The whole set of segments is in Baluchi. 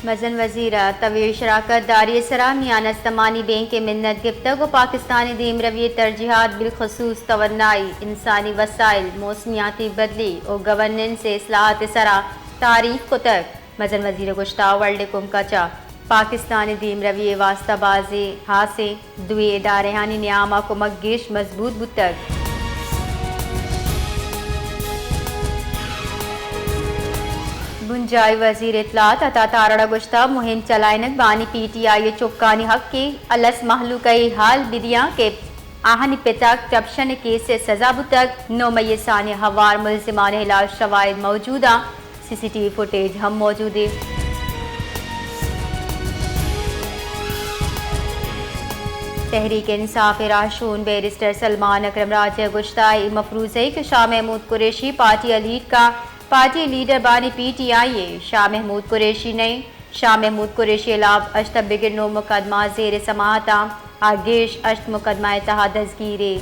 مزن وزیر ء طویل شراکت داری ء سرا میان استمانی بینک ء منت گپتگ و پاکستان ء دیمروی ء ترجیحات بالخصوص توانائی، انسانی وسائل، موسمیاتی بدلی و گورننس ء اصلاحات ء سرا تعریف کتگ۔ مزن وزیر ء گوشتگ ورلڈ ء کمک ء چہ پاکستان ء دیمروی ء واستہ بازیں ہاسیں دوئیں ادارہانی نیام ء کمک گیش مضبوط بوتگ۔ بنجاہی وزیر اطلاعات عطا تارڑ ء گوشتگ مہم چلائینگ بانی پی ٹی آئی ء چکانی حق ء الس مہلوک ء اے ہال بدیاں کہ آہانی پت ء کرپشن ء کیس ء سزا بوتگ، نو مئی ء سانی ہوار ملزمان ء ہلاف شواہد موجود آں۔ سی سی ٹی وی فوٹیج ہم موجود انت۔ تحریک انصاف ء راہشون بیرسٹر سلمان اکرم راجہ ء گوشتگ اے مفروضہ ء کہ شاہ محمود قریشی پارٹی ء لیڈ کا، پارٹی لیڈر بانی پی ٹی آئی ء شاہ محمود قریشی نئیں۔ شاہ محمود قریشی ء ہلاف ہشت ء بگر نو مقدمہ زیر سماعت آں۔ آ گیش ہشت مقدمہ ء تہا دزگیر ء۔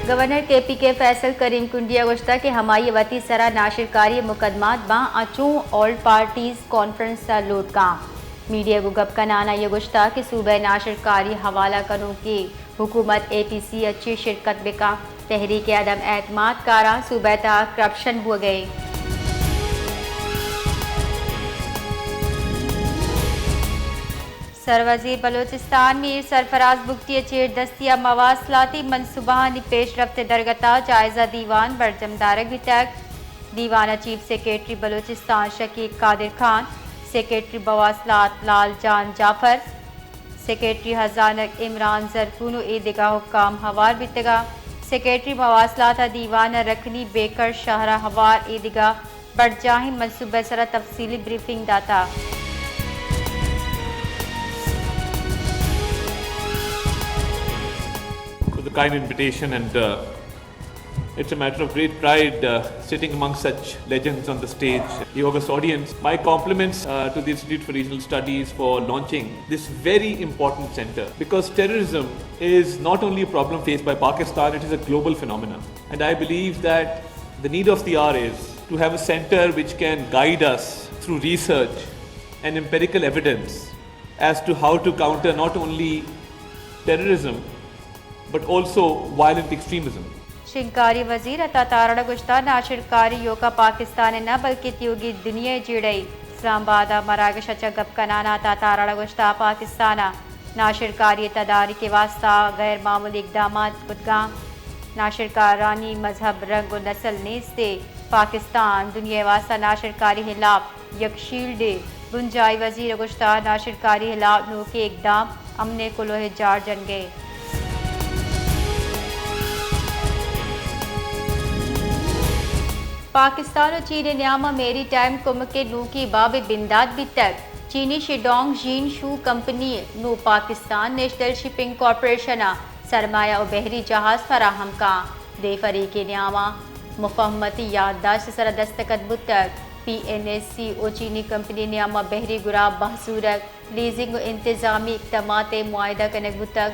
گورنر کے پی کے فیصل کریم کنڈی ء گوشتگ کہ ہمائی ء وتی سرا ناشرکاری ء مقدمات باں آ چوں آل پارٹیز کانفرنس ء لوٹ کاں۔ میڈیا ء گوں گپ کنان آئی ء گوشتگ کہ صوبہ ء ناشرکاری حوالہ کنوکیں حکومت اے پی سی ء چی شرکت بکن؟ تحریک عدم اعتماد کاراں صوبہ ء تہا کرپشن بوگ ء انت۔ سروزیر بلوچستان میر سرفراز بگٹی ء چیر دستی ء مواصلاتی منصوبہانی پیش رفت ء درگت ء جائزہ دیوان برجم دارگ بیتگ۔ دیوان ء چیف سیکرٹری بلوچستان شکیق قادر خان، سیکرٹری مواصلات لال جان جعفر، سیکرٹری ہزانگ عمران زرکون و اے دگہ حکام ہوار بیتگ ء سیکرٹری مواصلات ء دیوان ء رکنی بیکر شہر ء ہوار اے دگہ برجاہیں منصوبہ ء سرا تفصیلی بریفنگ داتگ۔ For the kind invitation and, uh, it's a matter of great pride, uh, sitting among such legends on the stage. Your august audience, my compliments, uh, to the Institute for Regional Studies for launching this very important center, because terrorism is not only a problem faced by Pakistan, it is a global phenomenon. And I believe that the need of the hour is to have a center which can guide us through research and empirical evidence as to how to counter not only terrorism, but also violent extremism. شنگکاری وزیر عطا تارڑ ء گوشتگ ناشرکاری یوکا پاکستان ء نہ بلکہ تیوگیں دنیا ء جیڑہ ء۔ اسلام آباد ء مراگش ء چہ گپ کنان ء عطا تارڑ ء گوشتگ پاکستان ء ناشرکاری ء تدارک ء واستہ غیر معمولی اقدامات کتگاں۔ ناشرکارانی مذہب، رنگ و نسل نیست ء پاکستان دنیا ء واستہ ناشرکاری ہلاپ یک شیلڈے۔ بنجاہی وزیر ء گوشتگ ناشرکاری ہلاپ نوکیں اقدام امن ء کلوہ ء جار جنگ ء۔ پاکستان و چین ء نیام ء میری ٹائم کمک ء نوکیں باب ء بندات بیتگ۔ چینی شیڈونگ ژین شو کمپنی نوں پاکستان نیشنل شپنگ کارپوریشن ء سرمایہ و بحری جہاز فراہم کاں۔ دے فریقے نیاما مفاہمتی یادداشت سرا دستخط بوتگ۔ پی این ایس سی و چینی کمپنی نیاما بحری گراب بہزورگ، لیزنگ و انتظامی اقدامات معاہدہ کنگ بوتگ۔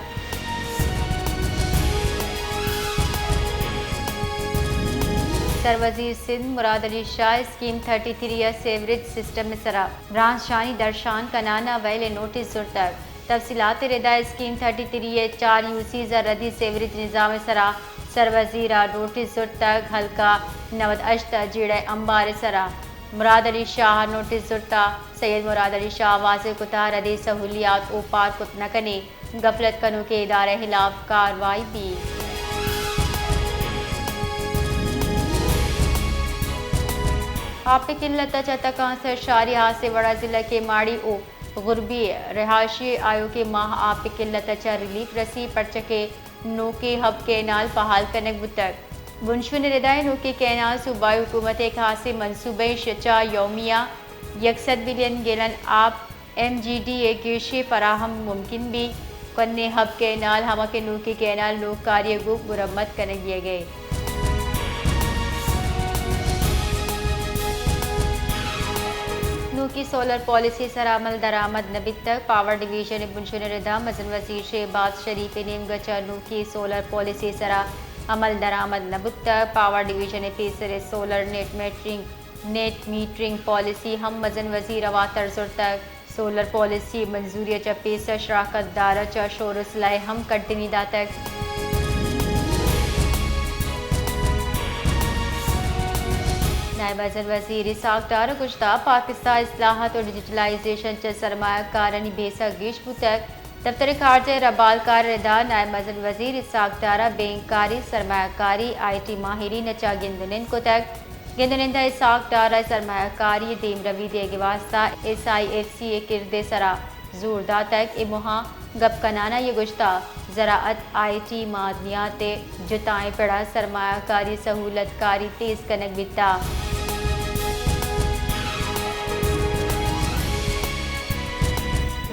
سروزیر سندھ مراد علی شاہ اسکیم تھرٹی تھری ء سیوریج سسٹم ء سرا برانز شانی درشان کنان ء ویل ء نوٹس زرتگ۔ تفصیلات ء ردا اسکیم تھرٹی تھری ء چار یو سیز ء ردی سیوریج نظام ء سرا سروزیر ء نوٹس زرتگ، ہلکا نود ہشت ء جیڑہ امبار ء سرا مراد علی شاہ ء نوٹس زرتگ۔ سید مراد علی شاہ ء واضح کتگ ردی سہولیات اوپار کت نہ کنیں۔ غفلت کنوکیں ادارہ ہلاف کاروائی بیت۔ آپ ء قلت ء چہ تکانسر شاری ہاسے وڑا ضلع کیماڑی و غربی رہائشی آیوکیں ماہ آپ ء قلت ء چہ ریلیف رسی، پرچکہ نوکیں ہب کینال بحال کنگ بوتگ۔ بنشون ء ردائیں نوکیں کینال صوبائی حکومت ء خاصیں منصوبہ ایں، شچا یومیہ یک سد بلین گیلن آپ ایم جی ڈی ء گیشیں فراہم ممکن بیت۔ کنیں ہب کینال ہما کہ نوکیں کینال نوکاری ء گوں مرمت کنگ بیگ ء۔ نوکیں سولر پالیسی ء سرا عمل درآمد نہ بیتگ، پاور ڈویژن ء بنشون ء ردا مزن وزیر شہباز شریف ء نیمگ ء چہ نوکیں سولر پالیسی ء سرا عمل درآمد نہ بوتگ۔ پاور ڈویژن ءِ پیسر ءَ solar net metering, net metering policy ہم مزن وزیر ءَ واتر زرتگ۔ سولر پالیسی ءِ منظوری ءَ چہ پیسر شراکت دار ءَ چہ شور و صلاح ءَ ہم کڈنی داتگ۔ نائب مزن وزیر اسحاق ڈار ءَ گوشتگ، پاکستان اصلاحات و ڈیجیٹلائزیشن چہ سرمایہ کارانی بیسہ گیش بوتگ۔ دفتر خارجہ ءِ ربالکار ءِ ردا نائب مزن وزیر اسحاق ڈار ءَ بینک کاری، سرمایہ کاری، آئی ٹی ماہرین ءَ چہ گند و نند کتگ۔ گند و نند ءَ اسحاق ڈار ءَ سرمایہ کاری ءِ دیمروی دیگ ءِ واستہ ایس آئی ایف سی ءِ کرد ءِ سرا زور داتگ۔ اے موہ ءَ گپ کنان ءَ آئی ءَ گوشتگ، زراعت، آئی ٹی، معدنیات ءِ جتائیں پڑ ءَ سرمایہ کاری سہولت کاری تیز کنگ بیتگ۔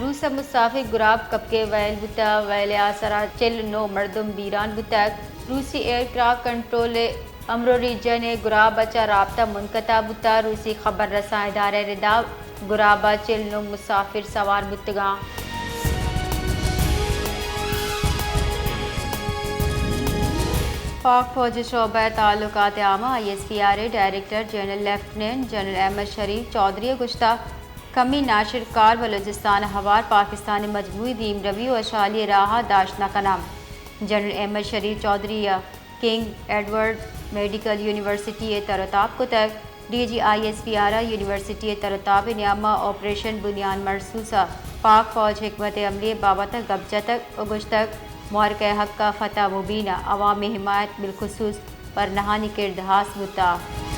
روس ءَ مسافر گراب کپگ ءِ ویل بوتگ، ویل ءِ آسر ءَ چل ءُ نو مردم بیران بوتگ۔ روسی ایئر ٹریفک کنٹرول ءِ امرو ریجن ءِ گراب ءَ چہ رابطہ منقطع بوتگ۔ روسی خبر رساں ادارہ ءِ ردا گراب ءَ چل ءُ نو مسافر سوار بوتگ اَنت۔ پاک فوج ءِ شعبہ تعلقات عامہ، آئی ایس پی آر، ءِ director general lieutenant general Ahmed Sharif Chaudhry ءَ گوشتگ، کمی ناشرکار بلوچستان ءِ ہوار پاکستان ءِ مجموعی دیمروی ءُ وشحالی ءِ راہ ءَ داشت نہ کناں۔ جنرل احمد شریف چوہدری ءَ کنگ ایڈورڈ میڈیکل یونیورسٹی ءَ تر ءُ تاب کتگ۔ D G I S P R ءَ یونیورسٹی ءِ تر ءُ تاب ءِ نیام ءَ آپریشن بنیاد مرصوص ءَ پاک فوج ءِ حکمت عملی ءِ بابت ءَ گپ جتگ ءُ گوشتگ، معرکہ حق ءِ فتح مبین ءَ عوامی حمایت بالخصوص ورناہانی کرد ہاس بوتگ۔